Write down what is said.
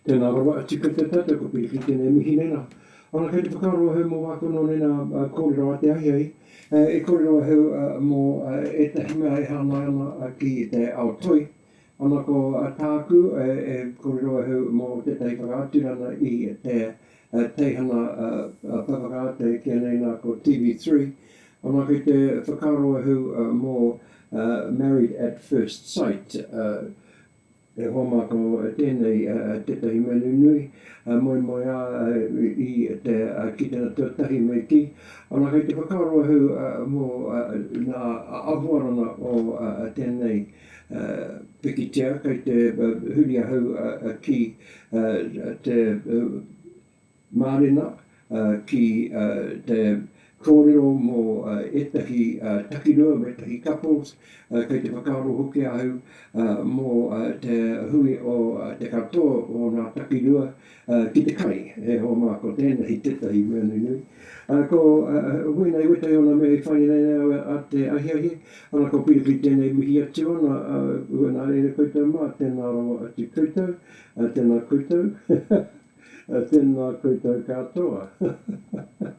Tēnā rawa atu koutou tātou ko Piripi tēnei mihi nei nā. Ana kei te whakaaro ahau mō wāku anō nei nā kōrero a te ahiahi. E kōrero ahau mō ētahi mea e hāngai ana ki te ao toi. Ana ko tāku e kōrero ahau mō tētahi whakaaturana i te teihana whakakaata e kīia nei nā ko TV3. Ana kei te whakaaro ahau mō Married at First Sight. E hoa mā ko tēnei tētahi mea nunui, moemoeā i te kitenga tuatahi me kī. Ana kei te whakaaro ahau mō ngā ahuarana o tēnei pikitia, kei te huri ahau ki te mārena ki te kōrero mō ētahi takirua, wētahi couples, kei te whakaaro hoki ahau mō te hui o te katoa o ngā takirua ki te kai, e hoa mā, ko tēnei tētahi mea nunui. Ko wēnei wētahi o ngā mea i whai nei au a te ahiahi, ana ko Piripi tēnei mihi atu ana, nā reira koutou mā, tēnā rawa atu koutou, tēnā koutou. Tēnā koutou katoa.